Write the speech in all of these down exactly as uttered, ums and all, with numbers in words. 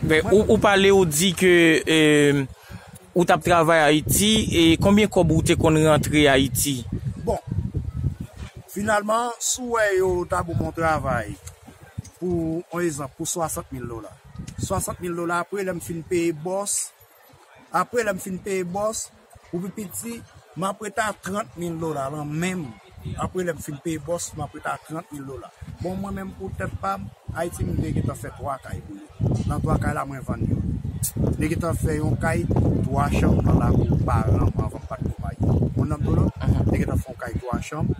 Men, ou, ou pale, ou di ke, e, ou t ap travay Ayiti, e konbyen kòb ou te konn rantre Ayiti? Bon, finalman, si w wè yo ta ban m yon travay, pou yon egzanp, pou swasant mil dola. Swasant mil dola, apre lè m fin peye bòs, apre lè m fin peye bòs, pou pi piti, m ap ret a trant mil dola lan men m. Apre lè m fin peye bòs, m ap ret a trant mil dola. Bon, mwen menm pou tèt pa m, Ayiti m te gentan fè twa kay pou yo. Nan twa kay la, mwen vann youn. M te gentan fè yon kay twa chanm nan lakou paran mwen anvan m pa t ko marye. Moun nan m di w lan, m te gentan fè yon kay twa chanm.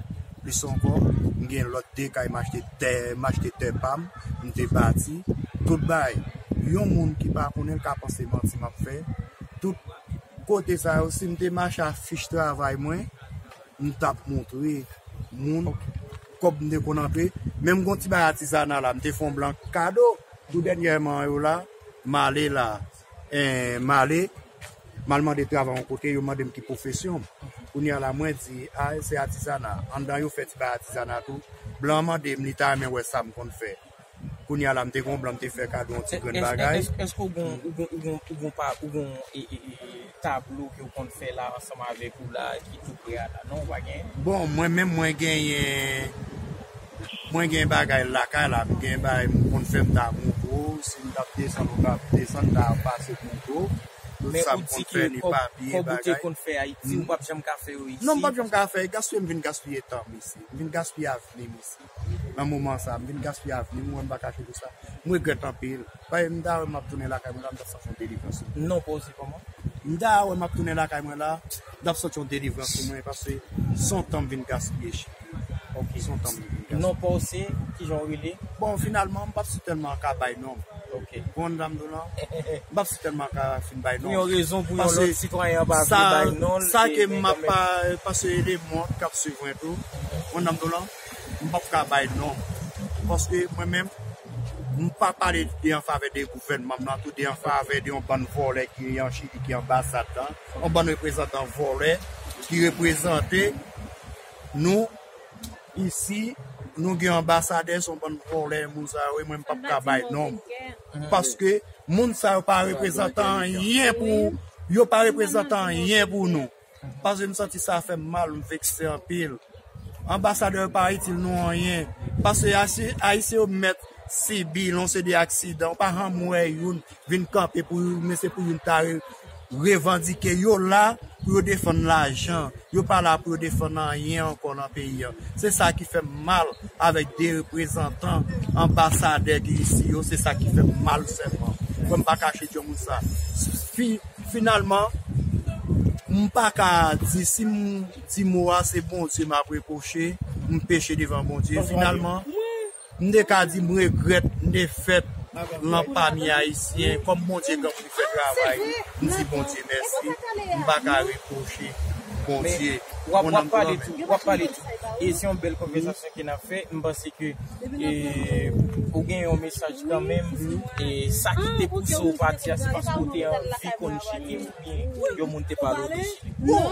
Plis ankò, m gen lòt de kay, m achte tè, m achte tè pa m, m te bati. Tout bagay. Yon moun ki pa konnen l ka panse manti m ap fè. Tout kote sa yo, si m te mache a fich travay mwen, m t ap montre moun kòb m te konn antre. Menm gon ti bagay atizana la, m te fè yon blan kado. Tou dènyèman yo la, m ale la, en, m ale, m al mande travay yon kote, yo mande m ki pwofesyon m. Kounye a la, mwen di, a, se atizana. Anndan yo fè ti bagay atizana tou. Blan an mande m, li ta renmen wè sa m konn fè. Kounye a la, m te gon blan, m te fè kado yon ti grenn bagay. Èske ou gon, ou gon, ou gon, ou gon pa, ou gon, e, e, e, tablo ke w konn fè la ansanm avèk ou la, ki tou pre a la? Non, ou pa gen? Bon, mwen menm, mwen genyen, mwen gen bagay lakay la, m gen bagay m konn fè, m ta montre w, si m t ap desann, ou t ap desann, m ta pase montre w. Tout sa m konn fè, ni papye, bagay. Men ou di ke kòb, kòb ou te konn fè Ayiti, ou p ap janm ka fè yo isi? Non, m p ap janm ka fè, gaspiye, m vin gaspiye tan m isi. M vin gaspiye avni m isi. Nan moman sa, m vin gaspiye avni m, ou wè m pa kache pou sa. M regrèt anpil. Paske m ta wè m ap tounen lakay mwen la, m t ap santi yon delivrans. Non pa w se kòman? M ta wè m ap tounen lakay mwen la, m t ap santi yon delivrans pou mwen, paske se yon tan m vin gaspiye Chili. Ok. Se yon tan m vin gaspiye. Non pa w se, kijan w rele? Bon, finalman, m p ap sitèlman ka bay non m. Ok. Ou konn sa m di w lan? M p ap sitèlman ka fin bay non m. Pou yon rezon, pou yon lòt sitwayen an pa vle bay non l, sa ke m ap pa, paske e de moun k ap swiv mwen tou. Ou konn sa m di w lan? M p ap ka bay non m. Paske mwen menm, m pa pale de an favè de gouvènman m nan, tou de an favè de yon bann vòlè ki an Chili, ki anbasad lan, yon bann reprezantan vòlè ki reprezante nou isi, nou gen anbasadè, se yon bann vòlè, moun sa yo, e mwen m p ap ka bay non m. Paske moun sa yo pa reprezantan anyen pou, yo pa reprezantan anyen pou nou. Paske m santi sa fè m mal, m vekse anpil. Anbasadè yo pa itil nou anyen. Paske Ayisyen, Ayisyen yo mèt sibi yon seri de aksidan. Ou pa janm wè youn vin kanpe pou youn, men se pou youn ta re-, revandike. Yo la pou yo defann lajan. Yo pa la pou yo defann anyen ankò nan peyi a. Se sa ki fè m mal avèk de reprezantan, anbasadè ki isi yo. Se sa ki fè m mal sèlman. Fò m pa kache djòl moun sa. Fi-, Finalman, m pa ka di, si m di mo a, se Bondye m ap repwoche, m peche devan Bondye. Finalman, m te ka di m regrèt m te fèt lan pami Ayisyen, kòm Bondye gen pou li fè travay li, m di Bondye mèsi, m pa ka repwoche Bondye. W ap, w ap pale tou, w ap pale tou. E se yon bèl konvèsasyon ke n ap fè. M panse ke, e, ou gen yon mesaj kanmenm. E sa ki te pouse w pati a, se paske w te anvi konn Chili oubyen yon moun te pale w de Chili? Bon,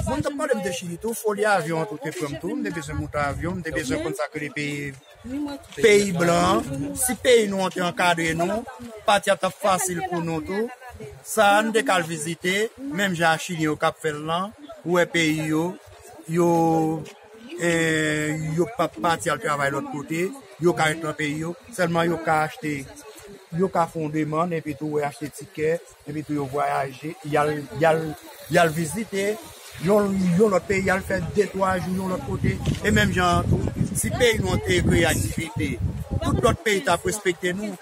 moun t ap pale m de Chili tou, foli avyon an tou te pran m tou. M te bezwen monte avyon, m te bezwen konn sa k rele peyi, peyi blan an. Si peyi nou an te ankadre nou, pati a t ap fasil pou nou tou. Sa a, n te ka al vizite, menm jan a Chilyen yo k ap fè l lan, ou wè peyi yo, yo, e, yo p ap pati al travay lòt kote, yo ka ret nan peyi yo, sèlman yo ka achte, yo ka fè yon demann, epi tou, wè, achte tikè, epi tou, yo vwayaje, y al, y al, y al vizite yon, yon lòt peyi, y al fè de, twa jou yon lòt kote, e menm jan an tou, si peyi nou an te kreye aktivite, tout lòt peyi t ap respekte nou,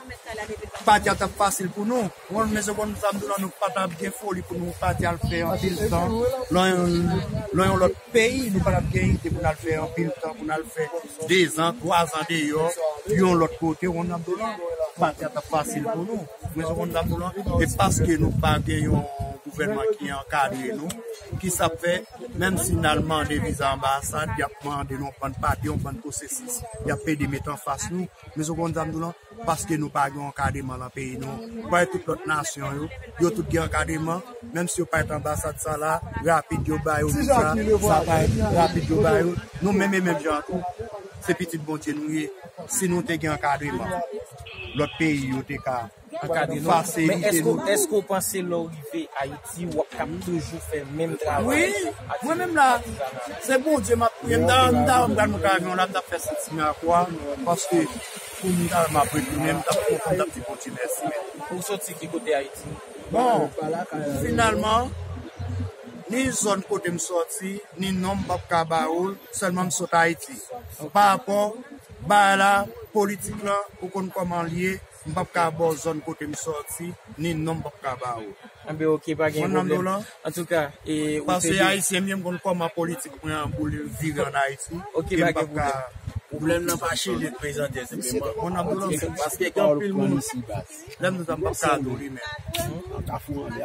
pati a t ap fasil pou nou. Bon, men se konn sa m di w lan, nou pa t ap gen foli pou nou pati al fè anpil tan lan yon, lan yon lòt peyi. Nou pa t ap gen ide pou n al fè anpil tan, pou n al fè dezan, twazan deyò, yon lòt kote. Ou konn sa m di w lan, pati a t ap fasil pou nou. Men se konn sa m di w lan, e paske nou pa gen yon gouvènman ki ankadre nou, ki sa ap fè, menm si n al mande viza anbasad, y ap mande nou yon bann papye, yon bann pwosesis, y ap pede met anfas nou. Men se konn sa m di w lan, paske nou pa gen ankadreman lan peyi nou. Ou pa wè tout lòt nasyon yo, yo tout gen ankadreman, menm si yo pa t anbasad sa la, rapid yo ba yo viza, sa pa rapid yo ba yo. Nou menm e menm jan tou, se pitit Bondye nou ye. Si nou te gen ankadreman, lòt peyi yo te ka fasilite nou. Men èske w panse lè w rive Ayiti, w ap kab toujou fè menm travay? Wi, mwen menm la, se Bondye m ap priye. M ta, m ta, m pral monte avyon la, m t ap fè santi m akwa, paske pou m ta, m ap retounen, m t ap kontan, m t ap di Bondye mèsi, men. Ou soti ki kote Ayiti? Bon, finalman, ni zòn kote m sòti, ni non m p ap ka ba ou l, sèlman m sot Ayiti. Pa rapò, bagay la, politik lan, ou konn kòman l ye, m p ap ka ba w zòn kote m sòti, ni non m p ap ka ba ou. Anben, oke, pa gen pwoblèm. Antouka, e, ou te di. Paske Ayisyen m ye, m konn kòman politik mwen an boule vire ann Ayiti. Oke, pa gen pwoblèm. Pwoblèm nan pa Chili k prezante, se menm. Paske gen anpil moun. Lè m di sa, m p ap ka tou li menm. M p ap ka tou. Lè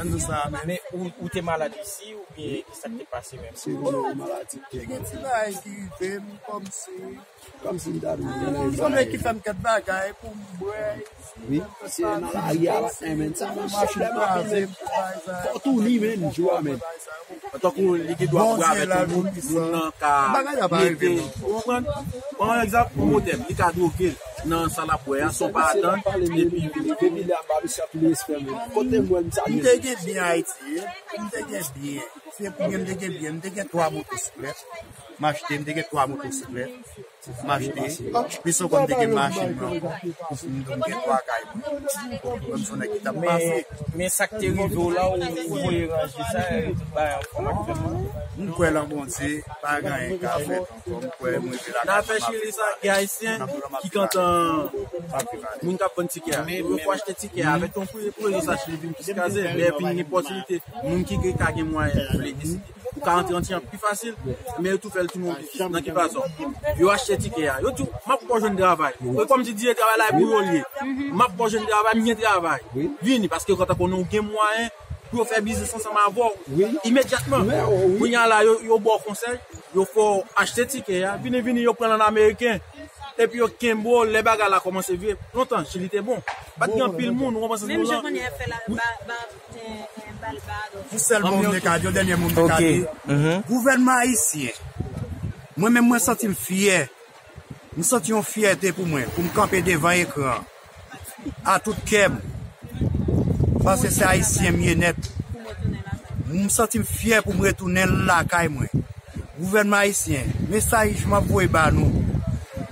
m di sa menm. Men ou, ou te malad isi oubyen ki sa k te pase menm? Se yon maladi ki te gen ti bagay ki rive m kòmsi. Kòmsi m ta dwe gen yon bagay ki fè m kèk bagay pou m bwè. Wi, se nan lari a, pa t renmen sa, men machin kraze, fò w touni, men, jou a, men. Tankou li gen dwa pou avè tou moun, moun nan ka mete, ou konprann? Pran egzanp, yon motè, li ka dwoge l nan sa l ap bwè a, san pa atann, epi vini. Depi lè a, Babisya, tout respè, men. Kote m wè m salye. M te gen byen Ayiti, m te gen byen. Se pou mwen, m te gen byen, m te gen twa motosiklèt. M achte, m te gen twa motosiklèt. M achte, plis ankò m te gen machin mwen ankò. Pou m gen twa kay mwen. Mwen m se yon nèg ki t ap pase. Men, men sa k te rive w la, ou, ou voye ranje sa, tout bagay anfòm aktyèlman? M kwè nan Bondye, pa gen anyen k ka fèt ankò. M kwè m rive lakay mwen. Nan afè Chili sa, gen Ayisyen ki kontan moun k ap vann tikè a. Yo fò achte tikè a avèk yon pri, pou yo sa Chili vin plis kraze. Lè vin gen opòtinite, moun ki gen, ka gen mwayen vle deside. Ou ka rantre an ti jan pi fasil, men yo tou fè l tounen yon biznis. Nan ki fason? Yo achte tikè a. Yo di w, "M ap ba w jwenn travay." E kòmsi di travay la e pou yo l ye. "M ap ba w jwenn travay, m gen travay." Vini, paske yo kontan konnen w gen mwayen pou yo fè biznis ansanm avè w imedyatman. Kounye a la, yo, yo ba w konsèy, yo fè w achte tikè a. Vini, vini, yo pran l an ameriken. Epi yo kenbe w, lè bagay la kòmanse vire. Lontan, Chili te bon. Pa t gen anpil moun, ou konprann sa m di w la? Menm jan kounye a fè la, ba, ba, eh, eh, Balbado. Yon sèl mo m te ka di, yon dènye mo m te ka di. Gouvènman ayisyen, mwen menm, mwen santi m fyè. M santi yon fyète pou mwen, pou m kanpe devan ekran an. A tout kè m. Paske se ayisyen m ye nèt. M santi m fyè pou m retounen lakay mwen. Gouvènman ayisyen, mesaj m ap voye ba nou.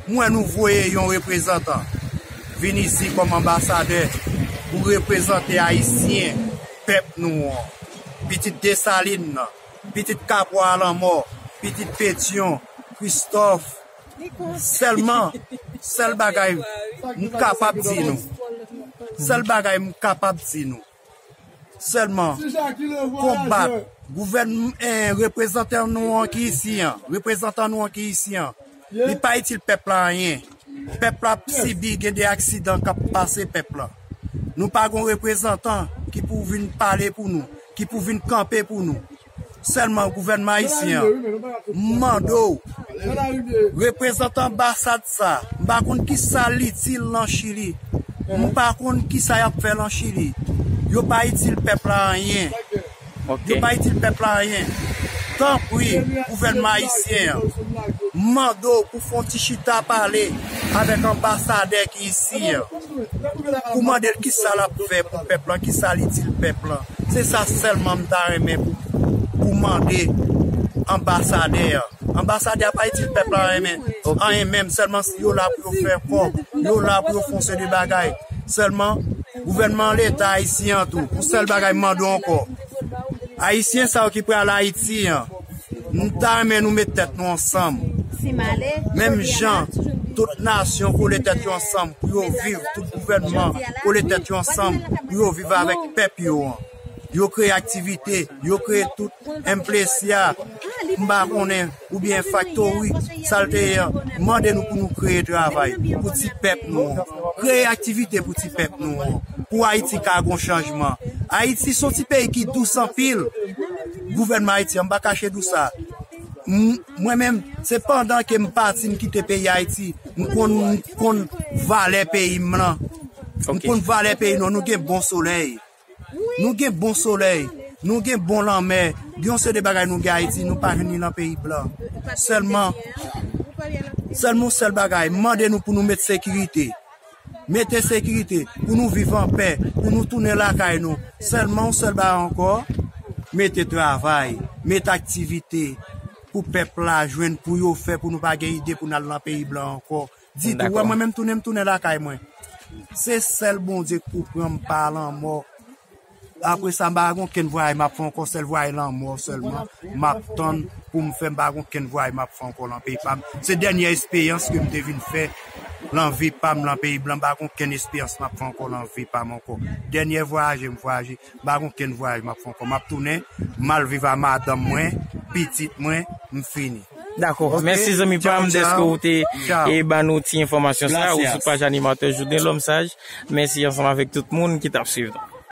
M wè nou voye yon reprezantan vin isi kòm anbasadè pou reprezante ayisyen, pèp nou an. Pitit Desalin nan, pitit Kapwa Lanmò, pitit Petyon, Kristòf. Sèlman, sèl bagay m kapab di nou. Sèl bagay m kapab di nou. Sèlman, konbat gouvènman, eh, reprezantan nou an ki isi an, reprezantan nou an ki isi an, li pa itil pèp la anyen. Pèp la ap sibi, gen de aksidan k ap pase pèp la. Nou pa gon reprezantan ki pou vin pale pou nou, ki pou vin kanpe pou nou. Sèlman gouvènman ayisyen an, m mande w, reprezantan anbasad sa, m pa konn kisa l itil nan Chili. M pa konn kisa y ap fè l an Chili. Yo pa itil pèp la anyen. Yo pa itil pèp la anyen. Tanpri, gouvènman ayisyen an, m mande w pou fè yon ti chita pale avèk anbasadè ki isi an, pou mande l kisa l ap fè pou pèp lan, kisa l itil pèp lan. Se sa sèlman m ta renmen pou, pou mande anbasadè an. Anbasadè a pa itil pèp la anyen, men, anyen menm, sèlman si yo la pou yo fè kòb, yo la pou yo fè yon seri de bagay. Sèlman, gouvènman, leta ayisyen an tou, yon sèl bagay m mande w ankò. Ayisyen sa yo ki pral Ayiti an, m ta renmen nou met tèt nou ansanm. Menm jan tout nasyon kole tèt yo ansanm pou yo viv, tout gouvènman kole tèt yo ansanm pou yo viv avèk pèp yo an. Yo kreye aktivite, yo kreye tout emplesya, m pa konnen, oubyen faktori, sa l te ye an, mande nou pou nou kreye travay pou ti pèp nou an. Kreye aktivite pou ti pèp nou an. Pou Ayiti ka gon chanjman. Ayiti se yon ti peyi ki dous anpil. Gouvènman Ayiti an, m pa kache nou sa. M, mwen menm, se pandan ke m pati, m kite peyi Ayiti, m konn, m konn valè peyi m lan. M konn valè peyi nou, nou gen bon solèy. Nou gen bon solèy, nou gen bon lanmè, gen yon seri de bagay nou gen Ayiti, nou pa jwenn li nan peyi blan. Sèlman, Sèlman yon sèl bagay, m mande nou pou nou met sekirite. Mete sekirite pou nou viv anpè, pou nou tounen lakay nou. Sèlman yon sèl bagay ankò, mete travay, mete aktivite pou pèp la jwenn, pou yo fè, pou nou pa gen ide pou n al nan peyi blan ankò. Ditou, wè, mwen menm tounen, m tounen lakay mwen. Se sèl Bondye k pou pran m pa lanmò. Apre sa, m pa gen okenn vwayay m ap fè ankò, sèl vwayay lanmò sèlman m ap tann pou m fè. M pa gen okenn vwayay m ap fè ankò nan peyi pa m. Se dènyè esperyans ke m te vin fè nan vi pa m nan peyi blan. M pa gen okenn esperyans m ap fè ankò nan vi pa m ankò. Dènyè vwayaje m vwayaje, m pa gen okenn vwayaj m ap fè ankò. M ap tounen, m al viv a madanm mwen, pitit mwen, m fini. Dakò. Ok? Mèsi zanmi pa m dèske ou te e ba nou ti enfòmasyon sa. Ou sou paj animatè Jouden Lòm Saj. Mèsi ansanm avèk tout moun ki t ap swiv nou.